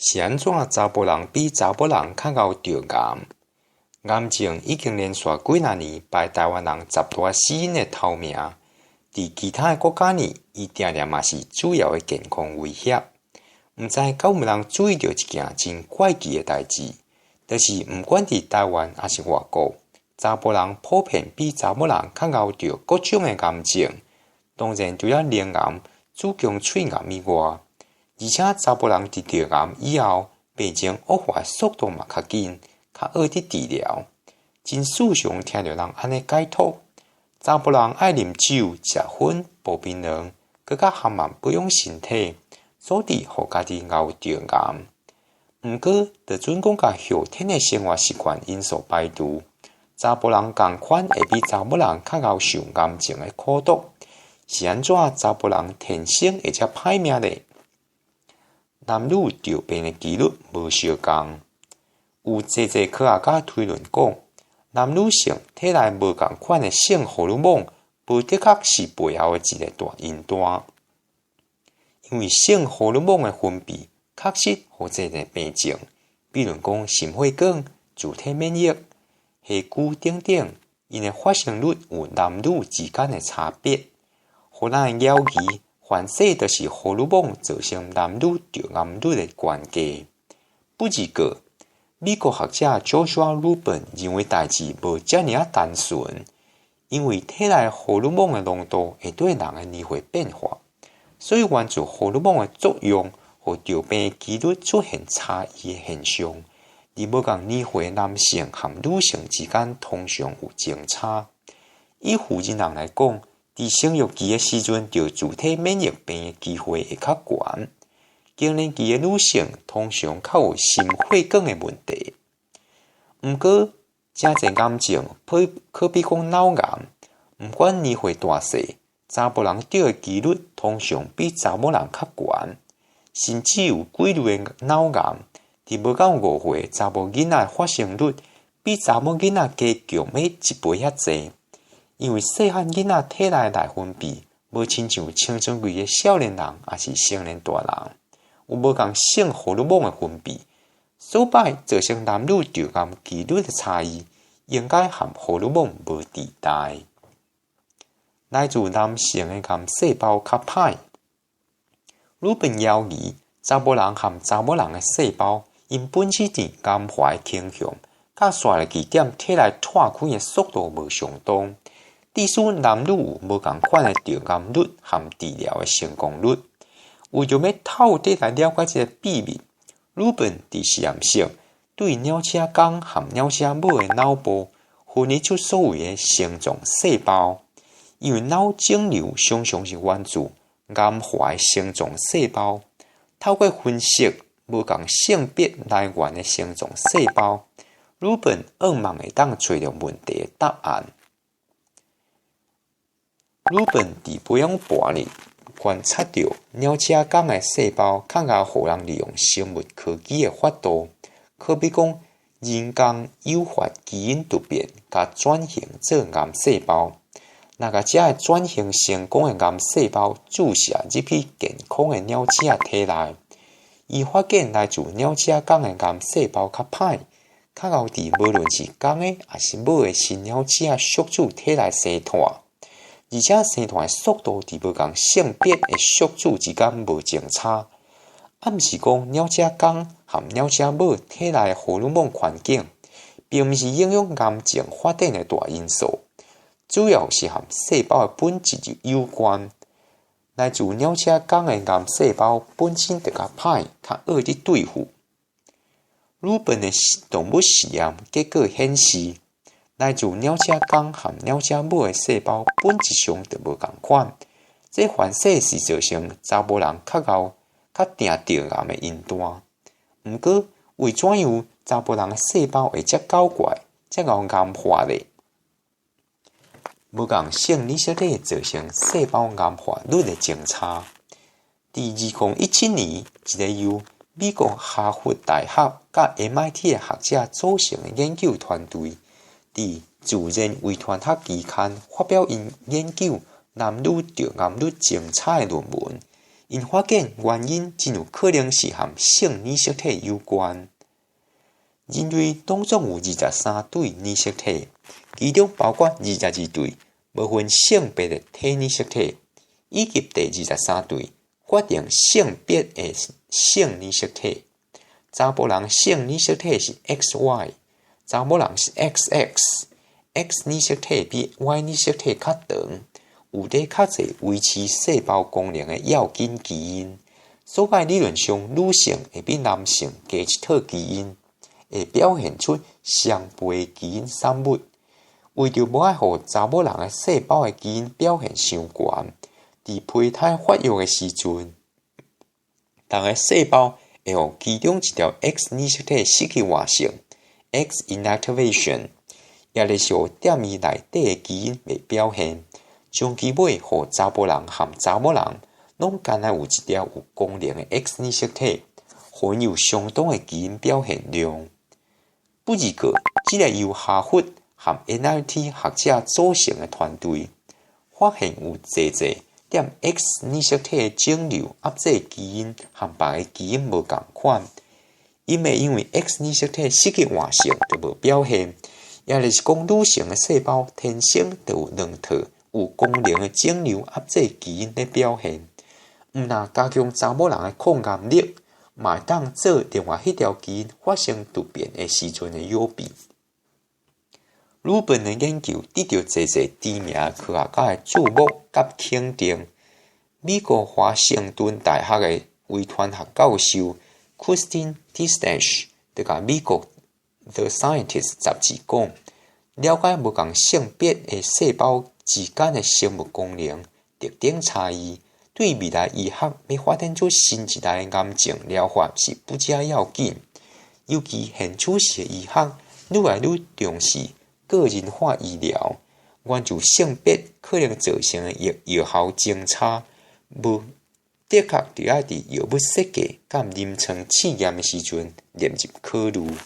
是按怎查埔人比查某人較𠢕著癌？癌症已經連續幾若年排臺灣人十大死因的頭名。佇其他的國家呢，伊定定嘛是主要的健康威脅。毋知敢有人注意著一件真怪奇的代誌，就是毋管佇臺灣抑是外國，查埔人普遍比查某人較𠢕著各種的癌症。當然，除了乳癌、子宮喙癌以外，而且查埔人佇著癌以後，病情惡化的速度嘛較緊，較愛得治療。真時常聽著人按呢解脫：查埔人愛啉酒、食薰、薄檳榔，閣較含慢保養身體，所致予家己𠢕著癌。毋過，就準講共後天的生活習慣因素排除，查埔人仝款會比查某人較𠢕受癌症的苦毒。是按怎查埔人天生會遮歹命咧？男女著病的機率無相仝，有濟濟科學家推論講，男女性體內無仝款的性荷爾蒙，無的確是背後的一个大因單。因為性荷爾蒙的分泌，確實予濟濟病症，比如講心血管、自體免疫、血骨等等，𪜶的發生率有男女之間的差別。予咱的猶疑，凡勢就是荷爾蒙造成男女著癌率的關鍵。不過，美國學者 Joshua Rubin 認為代誌無遮爾仔單純，因為體內荷爾蒙的濃度會對人的年歲變化，所以源自荷爾蒙的作用，予著病的機率出現差異的現象，佇無仝年歲男性和女性之間通常有相差。以婦人人來講，佇生育期的時陣，著自體免疫病的機會會較懸。更年期的女性通常較有心血管的問題。毋過，誠濟癌症，可比講腦癌，毋管年歲大細，查埔人著的機率通常比查某人較懸。甚至有幾類的腦癌，佇無夠5歲查某囡仔的發生率，比查某囡仔加強欲一倍遐濟。因為細漢囡仔體內內分泌無親像青春期的少年人，抑是成年大人，有無仝性荷爾蒙的分泌，所擺造成男女著癌機率的差異，應該和荷爾蒙無佇代。來自男性的癌細胞較歹。魯本猶疑，查埔人和查某人的細胞，𪜶本身佇癌化的傾向，佮紲落去點體內湠開的速度無相當。致使男女有無仝款的著癌率和治療的成功率。為著欲透徹來了解這个秘密，魯本佇實驗室對鳥鼠公和鳥鼠母的腦部分離出所謂的星狀細胞。因為腦腫瘤常常是源自癌化的星狀細胞。透過分析無仝性別來源的星狀細胞，魯本向望會當揣著問題的答案。魯本佇培養盤裡觀察著鳥鼠公的細胞，較𠢕予人利用生物科技的法度，可比講人工誘發基因突變，共轉型做癌細胞。若共這个轉型成功的癌細胞注射入去健康的鳥鼠體內，伊發現來自鳥鼠公的癌細胞較歹，較𠢕佇無論是公的抑是母的新鳥鼠宿主體內生湠。而且生湠的速度佇無仝性別的宿主之間無相差，暗示講鳥鼠公和鳥鼠母體內的荷爾蒙環境，並毋是影響癌症發展的大因素，主要是和細胞的本質有關。來自鳥鼠公的癌細胞本身就較歹，較惡得對付。魯本的動物實驗結果顯示，來自鳥鼠公和鳥鼠母的細胞本質上就無仝款，這反勢是造成查埔人較𠢕較定著癌的因單。毋過，為怎樣查埔人的細胞會遮狡怪、遮𠢕癌化咧？無仝性染色體造成細胞癌化率的相差。佇2017年，一个由美國哈佛大學佮 MIT 的學者組成的研究團隊，佇《自然遺傳學》期刊發表𪜶研究男女著癌率相差的論文。𪜶發現原因真有可能是和性染色體有關。人類攏總有23對染色體，其中包括22對無分性別的體染色體，以及第23對決定性別的性染色體。查埔人性染色體是 XY，查某人是 XX。X 染色體比 Y 染色體較長，有咧較濟維持細胞功能的要緊基因。所以理論上，女性會比男性加一套基因，會表現出雙倍基因產物。為著無愛予查某人的細胞的基因表現傷懸，佇胚胎發育的時陣，逐个細胞會予其中一條 X 染色體失去活性（X inactivation），抑就是予踮伊內底的基因袂表現。終其尾，予查埔人和查某人攏干焦有一條有功能的 X 染色體，予𪜶有相當的基因表現量。不過，這个由哈佛和 MIT 學者組成的團隊，發現有濟濟踮 X 染色體的腫瘤壓制基因和別个基因無仝款，𪜶會因為 X 染色體失去活性就無表現，抑就是講女性的細胞天生就有兩套有功能的腫瘤壓制基因咧表現。毋若加強查某人的抗癌力，嘛會當做另外彼條基因發生突變的時陣的予備。魯本的研究得著濟濟知名科學家的注目佮肯定。美國華盛頓大學的遺傳學教授 Christine Disteche 就共美國《The Scientist》雜誌講，了解無仝性別的細胞之間的生物功能特徵差異，對未來醫學欲發展出新一代的癌症療法是不遮要緊。尤其現此時的醫學愈來愈重視個人化醫療，源自性別可能造成的藥藥效增差，無的確著愛佇藥物設計佮臨床試驗的時陣納入考慮。